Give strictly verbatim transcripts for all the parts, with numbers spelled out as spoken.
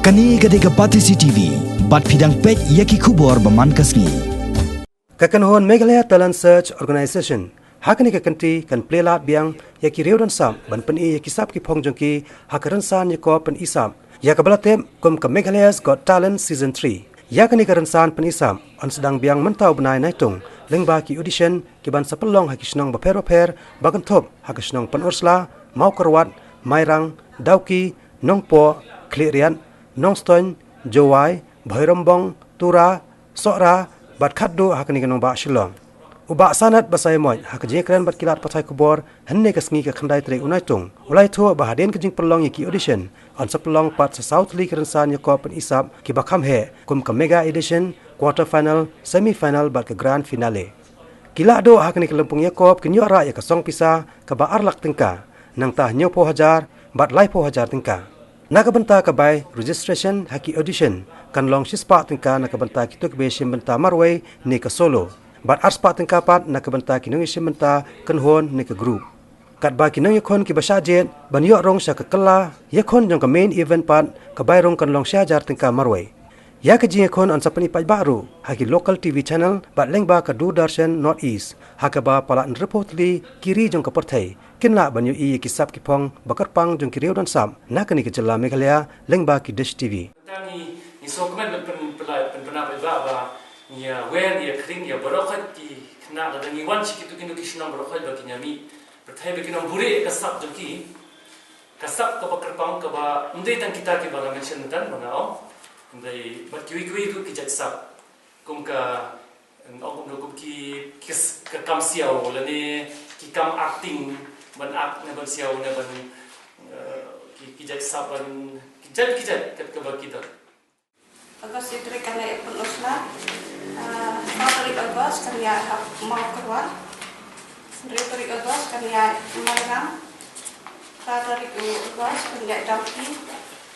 Kane ka dei ka Batesi T V, bad phi dang peit ïa ki khubor ba man ka sngi. Ka kynhun Meghalaya Talent Search Organisation ha kane ka kynti kan plie lad biang ïa ki riew don sap ban pyni ïa ki sap ki phong jong ki ha ka rynsan ïakob pyni sap ïa kaba la tip kum ka Meghalaya's Got Talent Season three. Ïa kane ka rynsan pyni sap yn sdang biang mynta u bnai Naitung lyngba ki audition kiban sa pynlong ha ki shnong bapher bapher ba kynthup ha ka shnong Pynursla, Mawkyrwat, Mairang, Dawki, Nongpoh, Khliehriat, Nongstoiñ, Jowai, Bhoirymbong, Tura, Sohra bad Khatduh ha kane ka nongbah Shillong. U Bah Sanat Basaiawmoit ha ka jingïakren bad ki lad pathai khubor hynne ka sngi ka khyndai tarik u Naitung u la ïathuh ba hadien ka jingpynlong ïa ki audition yn sa pynlong pat sa saw tylli ki rynsan ïakob pyni sap kiba kham heh kum ka mega audition, quarter final, semi final bad ka grand finale. Ki lahduh ha kane ka lympung ïakob kin ïoh rah ïa ka song pisa kaba ar lak tyngka, nangta hynñiewphew hajar bad laiphew hajar tyngka. Na ka bynta ka bai registration ha ki audition kan long shispah tyngka na ka bynta kito kiba ïashim bynta marwei ne ka solo, bad arspah tyngka pat na ka bynta ki nongïashim bynta kynhun ne ka group. Katba ki nongïakhun kiba shah jied ban ïoh rung sha ka kylla ïakhun jong ka main event pat, ka bai rung kan long shi hajar tyngka marwei. Ïa ka jingïakhun yn sa pyni paidbah ruh ha ki local T V channel bad lyngba ka Doordarshan North East, ha kaba palat hynriewphew tylli ki ri jong ka pyrthei kin lah ban ïohi ïa ki sap ki phong ba kyrpang jong ki riew don sap na kane ka jylla Meghalaya lyngba ki dish T V. Tang ngi, ngi sngewkmen ban pyn-, pynlait, pyn-, pynpaw paidbah ba ngi ïa wer, ngi ïa khring ïa baroh khoit ki khynnah lada ngi wan sha kito kino ki shnong baroh khoit ba kin ïa mih pyrthei ba kin ym buhrieh ka sap jong ki. Ka sap kaba kyrpang kaba ym dei tang kita kiba la mention mynta ba nga ong. Ym dei bad kiwei kiwei ruh ki jait sap. Kum ka, ong kumno, kum ki, ki s-, ka kam siaw lane ki kam acting, ban act ne ban siaw ne ban, eh, ki, ki jait sap ban, ki jait, ki jait kat kaba ki don. August shi tarik kan ïaid Pynursla. Ah, saw tarik August kan ïaid ha Mawkyrwat. Hynriew tarik August kan ïaid Mairang. Phra tarik August kan ïaid Dawki.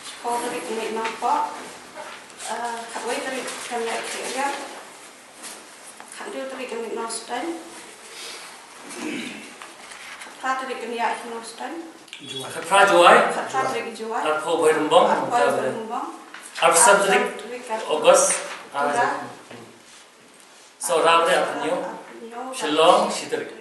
Shiphew tarik kan ïaid Nongpoh. Ah, khatwei tarik kan ïaid Khliehriat. Khathynriew tarik kan ïaid Nongstoiñ. Khatphra tarik kan ïaid Nongstoiñ. Khatphra Jowai. Khatphra tarik Jowai. Arphew Bhoirymbong. Arphew Bhoirymbong. Arphew san tarik August. Tura. Sohra arphew hynñiew. Shillong shi tarik.